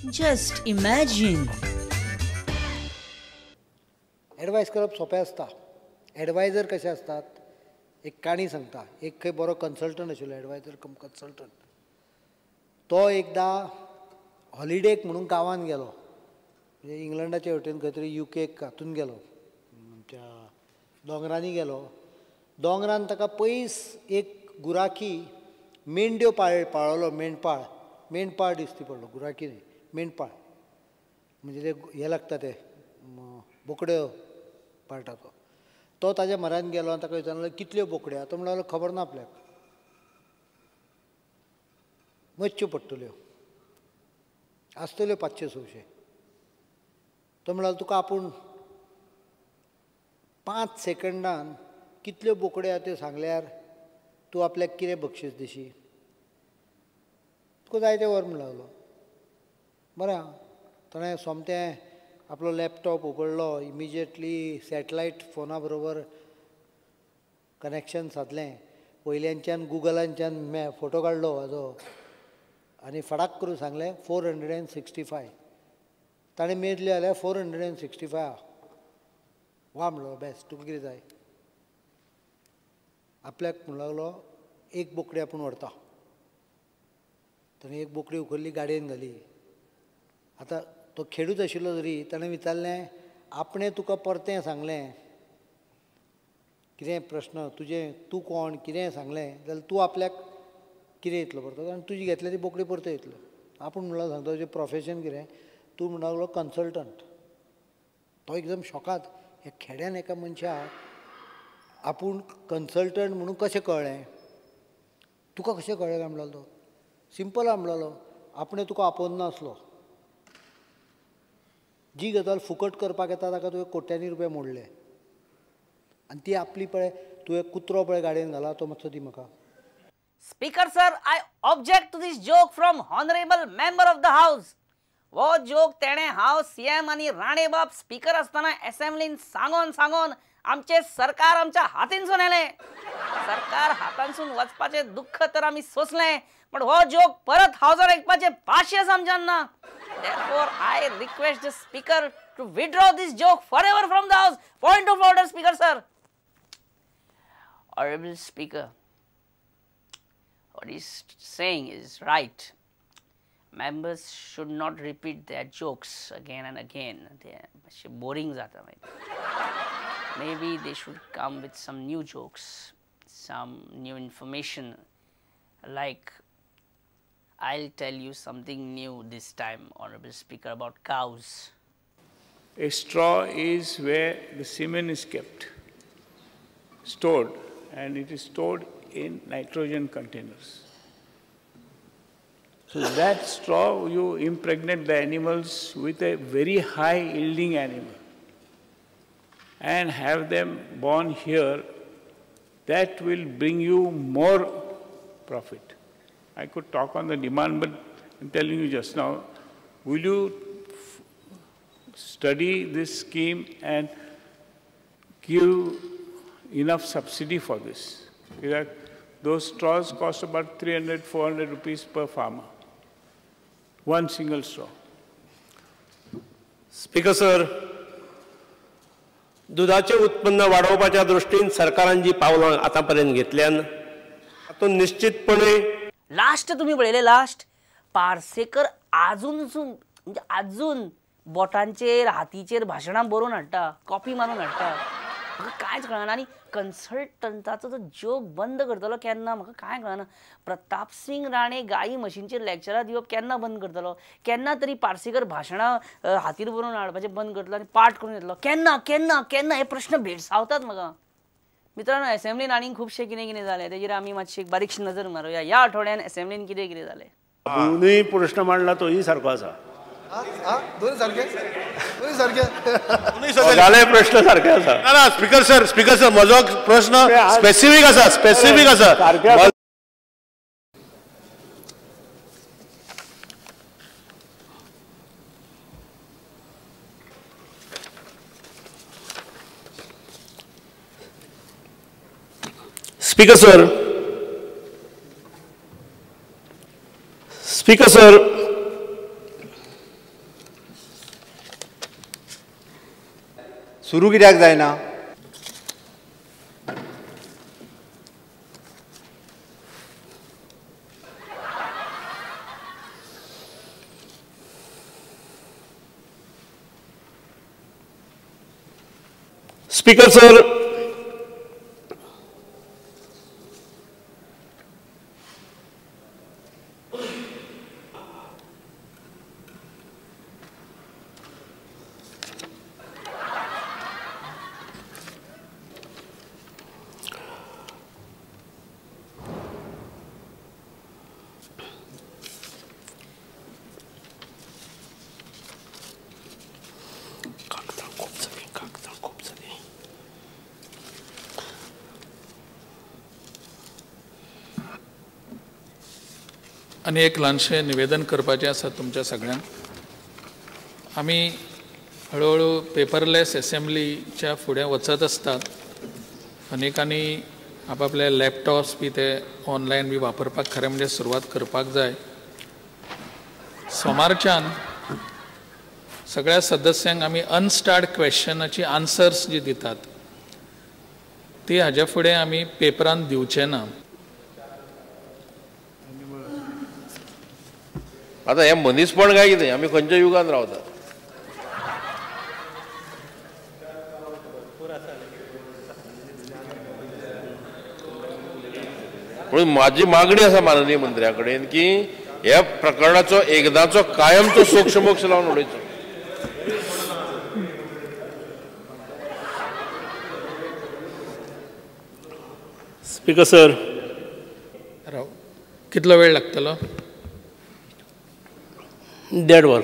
Just imagine. Advice करप सोंपें आसता. एडवायजर कशे आसतात, एक काणी सांगता. एक खंय बरो कन्सल्टंट आशिल्लो, एडवायजर कम कन्सल्टंट. तो एकदां हॉलिडेक म्हणून गांवांत गेलो, म्हणजे इंग्लंडाचे वटेन खंय तरी युकेक हातून गेलो, आमच्या दोंगरांनी गेलो. दोंगरान ताका पयस एक गुराखी मेंढ्यो पाळलो, मेंढपाळ, मेंढपाळ दिसती पडलो, गुराखी न्ही, मेंढपाळ म्हणजे ते हे लागता ते बोकड्यो पाळटा तो. तो ताज्या म्हऱ्यांत गेलो आनी ताका विचारलें कितल्यो बोकड्यो, तो म्हणलो खबर ना आपल्याक, मच्च्यो पडटल्यो आसतल्यो 500-600. तो म्हणलो तुका आपूण 5 सेकंडान कितल्यो बोकड्यो त्यो सांगल्यार तूं आपल्याक कितें बक्षीस दिशी, तुका जाय तें व्हर म्हणूंक लागलो. बरें आं, ताणें सोमतें आपलो लॅपटॉप उगडलो, इमिजिएटली सॅटलायट फोना बरोबर कनेक्शन सादलें, वयल्यानच्यान गुगलांच्यान फोटो काडलो हाजो आनी फडाक करून सांगलें 465. ताणें मेजले जाल्यार 465. वा म्हणलो बेस्ट, तुका कितें जाय. आपल्याक म्हणूंक लागलो एक बोकडी आपूण व्हरता. ताणें एक बोकडी उखल्ली, गाडयेन घाली. आतां तो खेडूत आशिल्लो तरी ताणें विचारलें आपणें तुका परतें सांगलें कितें प्रश्न तुजें, तूं कोण कितें सांगलें जाल्यार तूं आपल्याक कितें येतलो परतो, आनी तुजी घेतल्या ती बोकडी परतो येतलो. आपूण म्हणल्यार सांगता तुजें प्रोफेशन कितें, तूं म्हणूंक लागलो कन्सल्टंट. तो एकदम शॉकात, ह्या खेड्यान एका मनशाक आपूण कन्सल्टंट म्हणून कशें कळ्ळें, तुका कशें कळ्ळें काय म्हणलो तो. सिंपल आहा म्हणलो, आपणें तुका आपोवन नासलो, जी गजाल फुकट करपाक येता ताका तुवें कोट्यांनी रुपया मोडले, आनी ती आपली पळय तुवें कुत्रो पळय गाडयेन घाला तो मातसो दी म्हाका. Speaker sir, I object to this joke from honourable member of the house. हो जोक तेणें हांव सीएम आनी राणेबाब स्पीकर आसतना एसेंब्लीन सांगोन सांगोन आमचें सरकार आमच्या हातीनसून येलें. सरकार हातांसून वचपाचें दुख्ख तर आमी सोंसलें, पण हो जोक परत हावजार आयकपाचें पाशियेंस आमच्यान ना. Therefore, I request the speaker to withdraw this joke forever from the house. Point of order, Speaker sir. Honorable Speaker, what he's saying is right. Members should not repeat their jokes again and again. They boring जाता मागीर. Maybe they should come with some new jokes, some new information. Like, I'll tell you something new this time, Honorable Speaker, about cows. A straw is where the semen is kept, stored, and it is stored in nitrogen containers. So that straw, you impregnate the animals with a very high yielding animal and have them born here. That will bring you more profit. I could talk on the demand, but I'm telling you just now, will you study this scheme and give enough subsidy for this? Because those straws cost about 300, 400 rupees per farmer. One single straw. Speaker sir, दुधाचें उत्पन्न वाडोवपाच्या दृश्टीन सरकारान जी पावलां आतां पर्यंत घेतल्यान तातूंत निश्चितपणे लास्ट तुम्ही पळयले, लास्ट पार्सेकर आजून म्हणजे आजून बोटांचेर हातीचेर भाशणां बरोवन हाडटा, कॉपी मारून हाडटा. म्हाका कांयच कळना. आनी कन्सल्टंटाचो तो जोक बंद करतलो केन्ना म्हाका कांय कळना. प्रताप सिंग राणे गायी मशीनचेर लॅक्चरां दिवप केन्ना बंद करतलो, केन्ना तरी पार्सेकर भाशणां हातीर बरोवन हाडपाचें बंद करतलो आनी पाठ करून येतलो केन्ना केन्ना केन्ना, हे प्रश्न भेडसावतात म्हाका. मित्रांनो, असेंब्लीन आनी खुबशें कितें कितें जालें तेजेर आमी मातशी एक बारीकशी नजर मारुया. ह्या आठवड्यान असेंब्लीन कितें कितें जालें. दोनूय प्रश्न मांडला तोय सारको आसा. प्रश्न सारके आसा. ना स्पीकर सर, स्पीकर सर म्हजो प्रश्न स्पेसिफीक आसा, स्पेसिफीक आसा. Speaker sir, speaker sir, सुरू कित्याक जायना? स्पीकर सर, आनी एक ल्हानशें निवेदन करपाचें आसा तुमच्या सगळ्यांक. आमी हळुहळू पेपरलेस एसेंब्लीच्या फुडें वचत आसतात. अनेकांनी आपापले लॅपटॉप्स बी ते ऑनलायन बी वापरपाक खरें म्हणजे सुरवात करपाक जाय. सोमारच्यान सगळ्या सदस्यांक आमी अनस्टार्ड क्वेश्चनाची आन्सर्स जी दितात ती हाज्या फुडें आमी पेपरान दिवचे ना. आतां हें मनीसपण काय कितें? आमी खंयच्या युगान रावतात? म्हणून म्हाजी मागणी आसा माननीय मंत्र्या कडेन की ह्या प्रकरणाचो एकदांचो कायमचो सोक्षमोक्ष लावन उडयचो. स्पीकर सर, राव, कितलो वेळ लागतलो? 1.5 वर.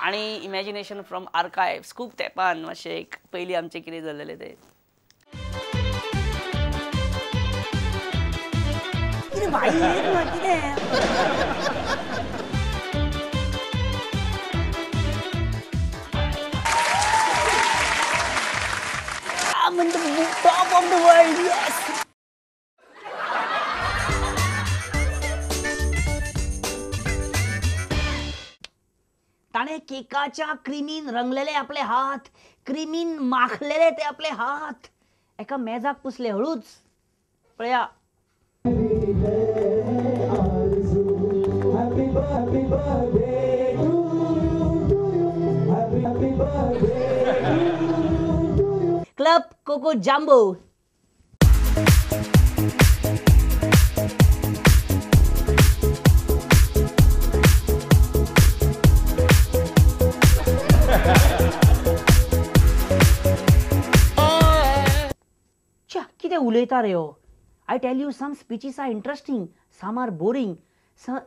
आणि इमॅजिनेशन फ्रॉम आर्कायव्स खूब तेंपान मातशें एक पयलीं आमचें कितें जाल्लें तें. कितें बाई कितें I'm in the top of the world, yes! ताणे केकाच्या क्रिमीन रंगलेले आपले हात, क्रिमीन माखलेले ते आपले हात एका मेजाक पुसले हळूच. पळया क्लब कोको जाम्बो. च्या कितें उलयता रे हो. I tell you some speeches are interesting, some are boring,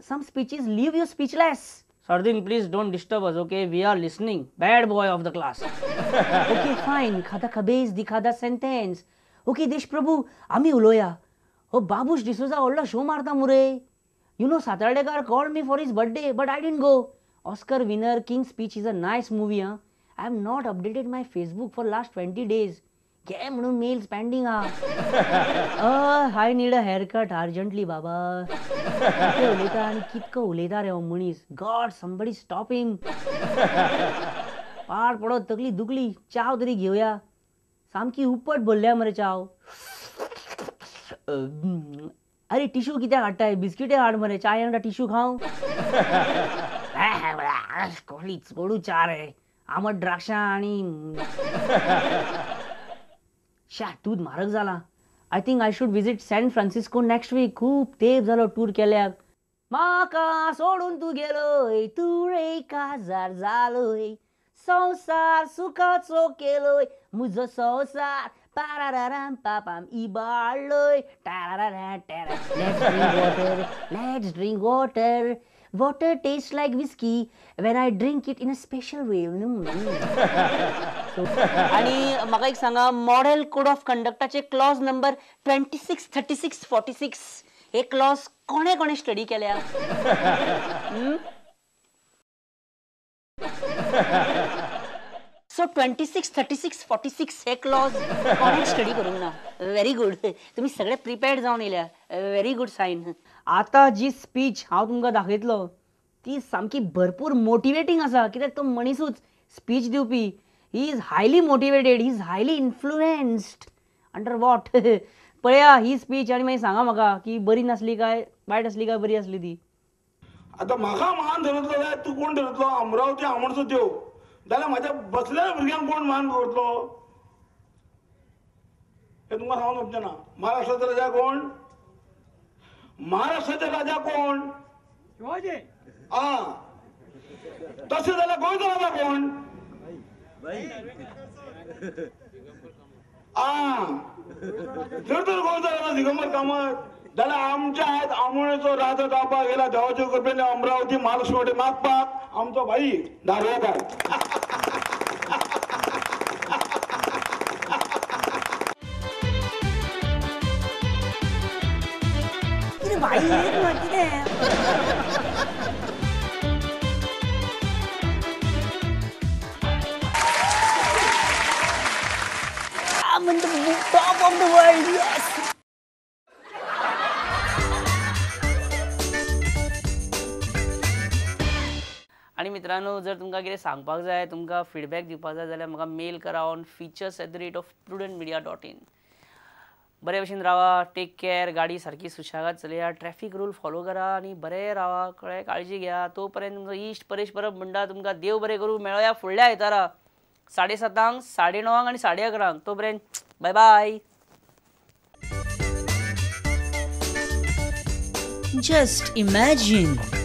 some speeches leave you speechless. Sardin, please don't disturb us, okay? We are listening. Bad boy of the class. Okay, fine. खादा खबेज, दिखादा sentence. Okay, Deshprabhu, आमी उलोया. हो बाबूश डिसोजा व्हडलो show मारता मुरे. You know, Satardekar called me for his birthday, but I didn't go. Oscar winner King's Speech is a nice movie, huh? I have not updated my Facebook for last 20 days. घे म्हणून mails pending हा. I need a haircut urgently बाबा. कितें उलयता आनी कितको उलयता रे हो मनीस. गॉड, समबडी स्टॉप हिम. पाड पडो, तकली दुखली. चाव तरी घेवया. सामकी उपट भरल्या मरे चाव. अरे टिश्यू कित्याक हाडटाय? बिस्किटे हाड मरे. चाय वांगडा टिश्यू खावं. कसली चडू च्या रे, आमट द्राक्षां आनी शा दूध म्हारग जाला. I think I should visit San Francisco next week. खूब तेप जालो टूर केल्याक. म्हाका सोडून तूं गेलोय, तूं रे काजार जालोय, संवसार सुखाचो केलोय, म्हजो संवसार पाराराम पापाम इबाडलोय. टारारा टारा. Let's drink water, let's drink water. Water tastes like whiskey when I drink it in a special way. आणि म्हाका एक सांगा, मॉडेल कोड ऑफ कंडक्टाचे क्लॉज नंबर 26, 36, 46 हे क्लॉज कोणे कोणे स्टडी केल्या? सो 26, 36, 46 हे क्लॉज कोणेच स्टडी करूंक ना. व्हेरी गुड, तुमी सगळे प्रिपेर्ड जावन येयल्या. Very good sign. आतां जी स्पीच हांव तुमकां दाखयतलो ती सामकी भरपूर मोटिवेटींग आसा, कित्याक तो मनिसूच स्पीच दिवपी. He is highly motivated, he is highly influenced under what. पळया ही स्पीच आनी मागीर सांगा म्हाका की बरी नासली काय वायट आसली काय बरी आसली ती. आतां म्हाका मान धरतलो जाल्यार तूं कोण धरतलो? अमरावती आमोणचो देव जाल्यार म्हाज्या बसलेल्या भुरग्यांक कोण मान दवरतलो हें तुमकां सांगून सोंपचें ना. महाराष्ट्राचो राजा कोण? महाराष्ट्राचे राजा कोण? शिवाजी. आं, तशें जाल्यार गोंयचो राजा कोण? आं, जर तर गोंयचो राजा दिगंबर कामत जाल्यार आमच्या आयज आमोणेचो राजा जावपाक गेला देवाचे कृपेन अमरावती महालक्ष्मी मागपाक आमचो भाई धारवाकार. कितें भाई कितें I'm in the top of the world, yes! आनी मित्रांनो, जर तुमकां कितें सांगपाक जाय, तुमकां फिडबॅक दिवपाक जाय जाल्यार म्हाका मेल करा ऑन features@prudentmedia.in. बरे भशेन रावा, टेक केअर, गाडी सारकी सुशेगाद चलया, ट्रॅफिक रूल फॉलो करा आनी बरें रावा, कळ्ळें? काळजी घेया. तो पर्यंत तुमचो इश्ट परेश परब म्हणटा तुमकां देव बरें करूं. मेळोया फुडल्या आयतारा 7:30, 9:30 आनी 11:30. तो पर्यंत बाय बाय. Just imagine.